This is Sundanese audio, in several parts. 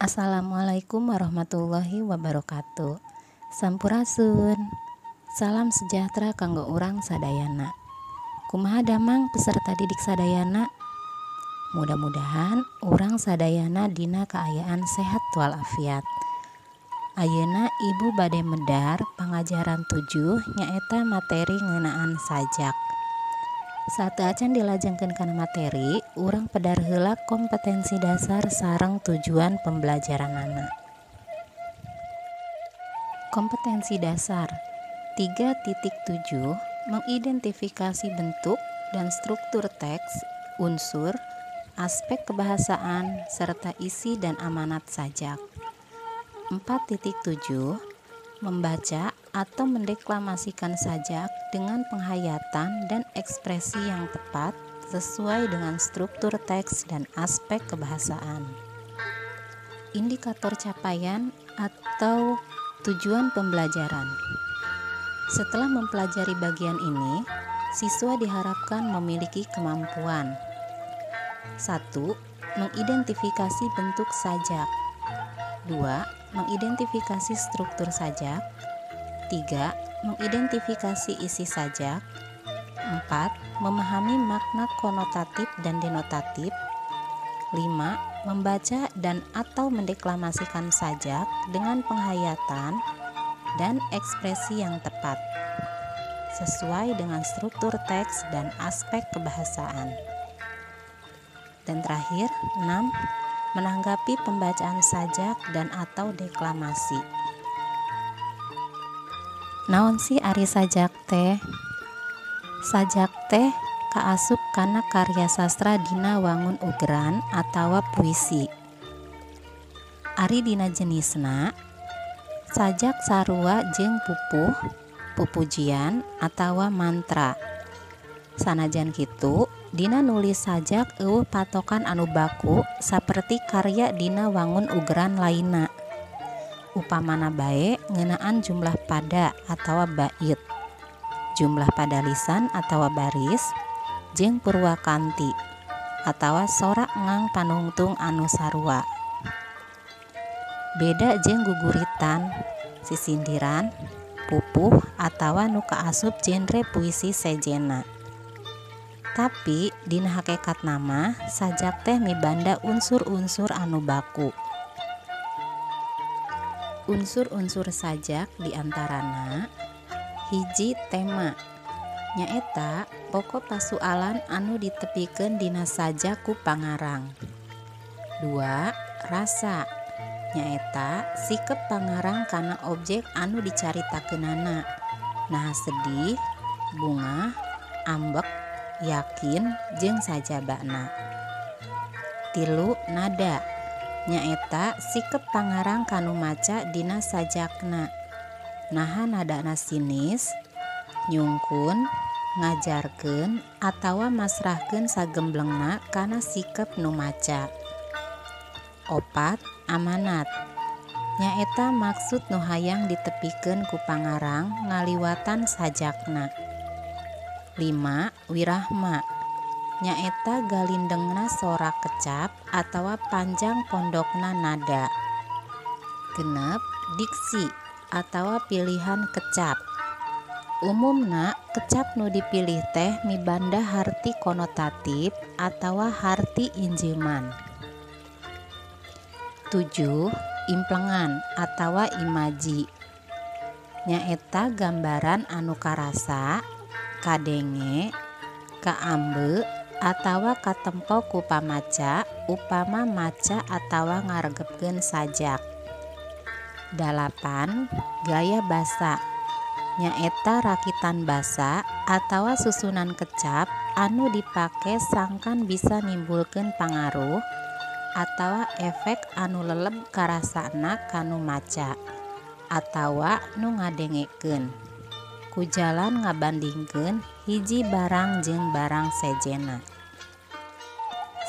Assalamualaikum warahmatullahi wabarakatuh. Sampurasun. Salam sejahtera kanggo urang sadayana. Kumaha damang peserta didik sadayana? Mudah-mudahan urang sadayana dina kaayaan sehat walafiat. Ayeuna ibu bade medar pangajaran 7 nyaeta materi ngeunaan sajak. Sateuacan dilajengkeun kana materi, urang pedar heula kompetensi dasar sareng tujuan pembelajaranana. Kompetensi dasar 3.7 mengidentifikasi bentuk dan struktur teks, unsur, aspek kebahasaan, serta isi dan amanat sajak. 4.7 membaca atau mendeklamasikan sajak dengan penghayatan dan ekspresi yang tepat sesuai dengan struktur teks dan aspek kebahasaan. Indikator capaian atau tujuan pembelajaran. Setelah mempelajari bagian ini, siswa diharapkan memiliki kemampuan 1. Mengidentifikasi bentuk sajak. 2. Mengidentifikasi struktur sajak. 3. Mengidentifikasi isi sajak. 4. Memahami makna konotatif dan denotatif. 5. Membaca dan atau mendeklamasikan sajak dengan penghayatan dan ekspresi yang tepat sesuai dengan struktur teks dan aspek kebahasaan. Dan terakhir, 6. Menanggapi pembacaan sajak dan atau deklamasi. Naon sih ari sajak teh? Sajak teh kaasup kana karya sastra dina wangun ugeran atawa puisi. Ari dina jenisna, sajak sarua jeung pupuh, pupujian atawa mantra. Sanajan kitu, dina nulis sajak euweuh patokan anu baku saperti karya dina wangun ugeran lainna. Upamana bae ngeunaan jumlah pada atawa bait, jumlah pada lisan atawa baris, jeung purwakanti atawa sorak ngang panungtung anu sarua. Beda jeung guguritan, sisindiran, pupuh atawa nu kaasup genre puisi sejenna. Tapi dina hakikatna mah sajak teh mibanda unsur-unsur anu baku. Unsur-unsur sajak diantarana hiji tema, nyaeta pokok pasualan anu ditepikeun dina sajak ku pangarang. 2. Rasa, nyaeta sikep pangarang kana objek anu dicaritakeunana, naha sedih, bungah, ambek, yakin, jeung sajabana. 3. Nada, nyaeta sikep pangarang kanu maca dina sajakna, naha nadana sinis, nyungkun, ngajarkeun, atawa masrahkeun sagemblengna kana sikep nu maca. 4. Amanat, nyaeta maksud nu hayang ditepikeun ku pangarang ngaliwatan sajakna. 5. Wirahma, nyaeta galindengna sorak kecap atawa panjang pondokna nada. 6. Diksi atawa pilihan kecap. Umumna kecap nu dipilih teh mibanda harti konotatif atawa harti injeuman. 7. Implengan atawa imaji, nyaeta gambaran anu karasa, kadenge, kaambe, atawa katempo ku pamaca upama maca atawa ngaregepkeun sajak. 8. Gaya basa, nyaeta rakitan basa atawa susunan kecap anu dipake sangkan bisa nimbulkeun pangaruh atawa efek anu leleb karasana kanu maca atawa nu ngadengekeun ku jalan ngabandingkeun hiji barang jeung barang sejenna.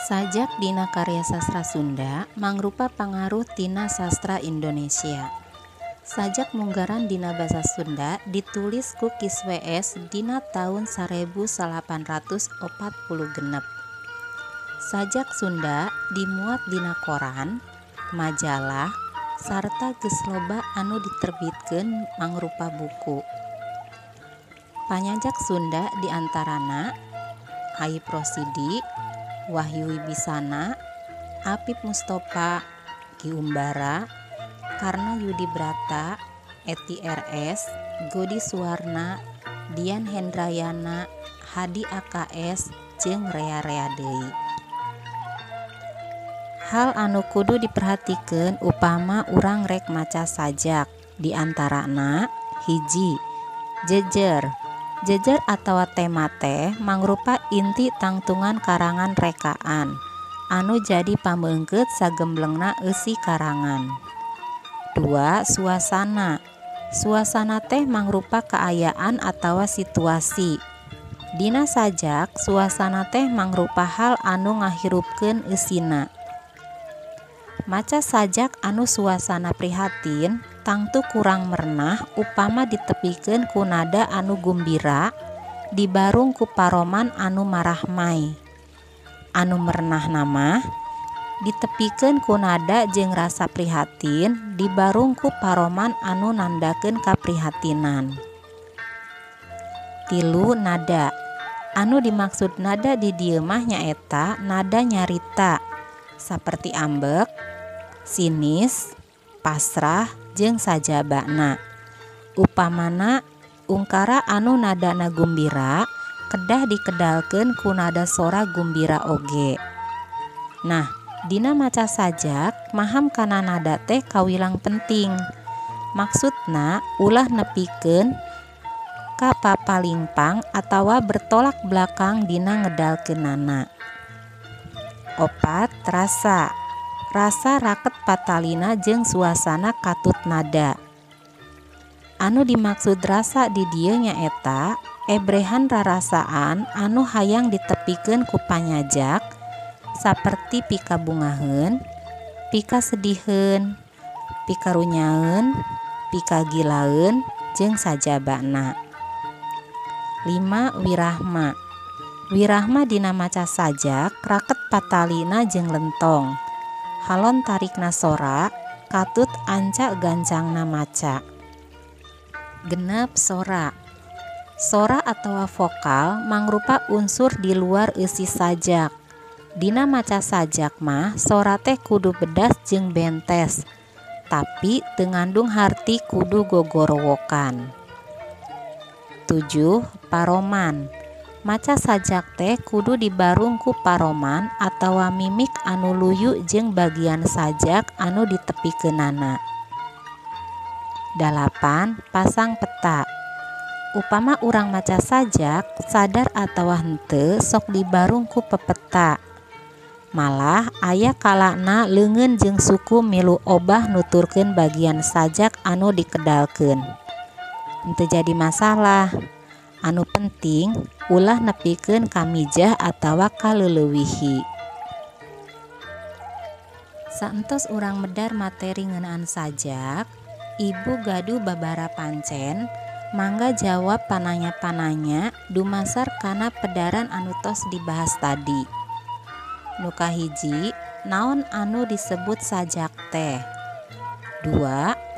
Sajak dina karya sastra Sunda mangrupa pangaruh tina sastra Indonesia. Sajak munggaran dina basa Sunda ditulis ku Kiswes dina taun 1846. Sajak Sunda dimuat dina koran, majalah, sarta geus loba anu diterbitkeun mangrupa buku. Panyajak Sunda diantarana Aip Rosidi, Wahyu Wibisana, Apip Mustopa, Ki Umbara, Karna Yudi Brata, Eti RS, Godi Suwarna, Dian Hendrayana, Hadi AKS, jeung rea-rea deui. Hal anu kudu diperhatikeun upama urang rek maca sajak diantarana hiji, jejer. Jejer atawa tema teh mangrupa inti tangtungan karangan rekaan anu jadi pameungkeut sagemblengna eusi karangan. 2. Suasana. Suasana teh mangrupa kaayaan atawa situasi. Dina sajak, suasana teh mangrupa hal anu ngahirupkeun eusina. Maca sajak anu suasana prihatin tangtu kurang merenah upama ditepikeun ku nada anu gumbira dibarung ku paroman anu marahmai. Anu merenahna mah ditepikeun ku nada jeung rasa prihatin dibarung ku paroman anu nandakeun kaprihatinan. 3. Nada. Anu dimaksud nada di dieu mah nyaeta nada nyarita saperti ambek, sinis, pasrah, jeung sajabana. Upamana ungkara anu nadana gumbira kedah dikedalkeun ku nada sora gumbira oge. Nah, dina maca sajak maham kana nada teh kawilang penting. Maksudna ulah nepikeun ka papalingpang atawa bertolak belakang dina ngedalkeunana. 4. Rasa. Rasa raket patalina jeung suasana katut nada. Anu dimaksud rasa di dieu nyaeta ebrehan rarasaan anu hayang ditepikeun ku panyajak saperti pikabungaheun, pikasediheun, pikarunyaeun, pikagilaeun, jeung sajabana. 5. Wirahma. Wirahma dina maca sajak raket patalina jeung lentong. Halon tarikna sora, katut anca gancangna maca. 6. Sora. Sora atawa vokal mangrupa unsur di luar eusi sajak. Dina maca sajak mah sora teh kudu bedas jeung bentes, tapi teu ngandung harti kudu gogorowokan. 7. Paroman. Maca sajak teh kudu dibarung ku paroman atawa mimik anu luyu jeung bagian sajak anu ditepikeunana. 8. Pasang peta. Upama urang maca sajak sadar atawa henteu sok dibarung ku pepeta. Malah aya kalana leungeun jeung suku milu obah nuturkeun bagian sajak anu dikedalkeun. Henteu jadi masalah. Anu penting ulah nepikeun kamijah atawa kaleulewihi. Saentos urang medar materi ngeunaan sajak, ibu gaduh babara pancen, mangga jawab pananya-pananya dumasar kana pedaran anu tos dibahas tadi. Nu kahiji, naon anu disebut sajak teh? 2.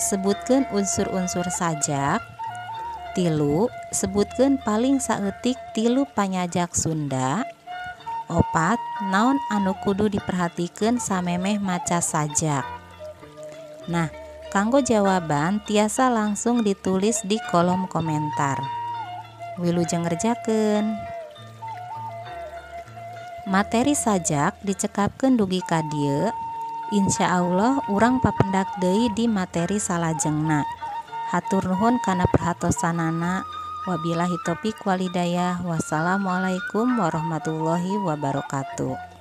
Sebutkeun unsur-unsur sajak. 3. Sebutkeun paling saeutik 3 panyajak Sunda. 4. Naon anu kudu diperhatikeun samemeh maca sajak. Nah, kanggo jawaban tiasa langsung ditulis di kolom komentar. Wilujeng ngerjakeun. Materi sajak dicekapkeun dugi ka dieu. Insya Allah urang papendak deui di materi salajengna. Hatur nuhun kana perhatosanana. Wabillahi taufiq walhidayah. Wassalamualaikum warahmatullahi wabarakatuh.